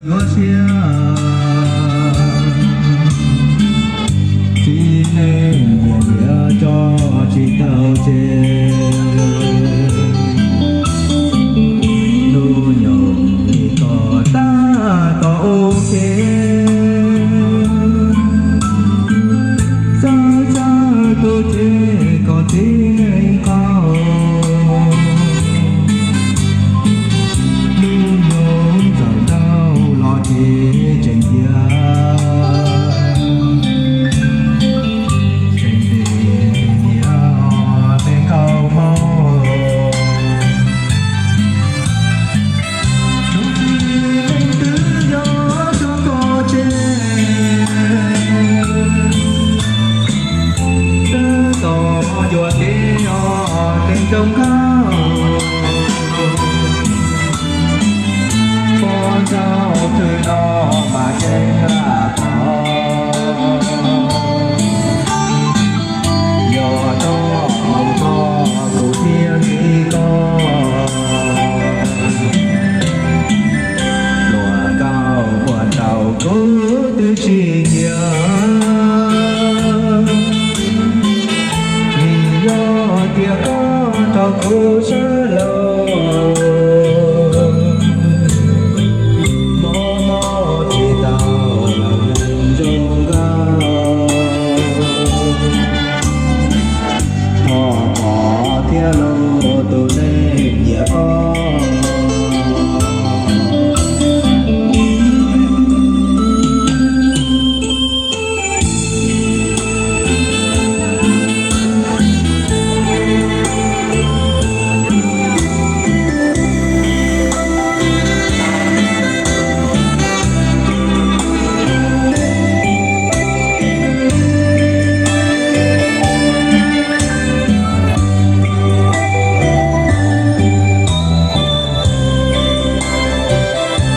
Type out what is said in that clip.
Yuav siab, txiv neej nyiam liam tso tsis tau tseg. Hnub nyoog li ko tag tau ua ke, txawj txawj tu cev kom txiv neej qaug. Hnub nyoog txawm ntau los ces tseem tiag, tseem tiag nyiam peb nkauj hmoob. Tus txiv neej twb yog tso koj tseg, twb tau yuav kev os neeg zoo nkauj. Poj ntxoog twg no mas yeej lam pom, yog txoj hmoo txog kuv thiaj li koj. Hluas nkauj muaj ntau kuv twb tsis nyiam, vim yog tias koj rau kuv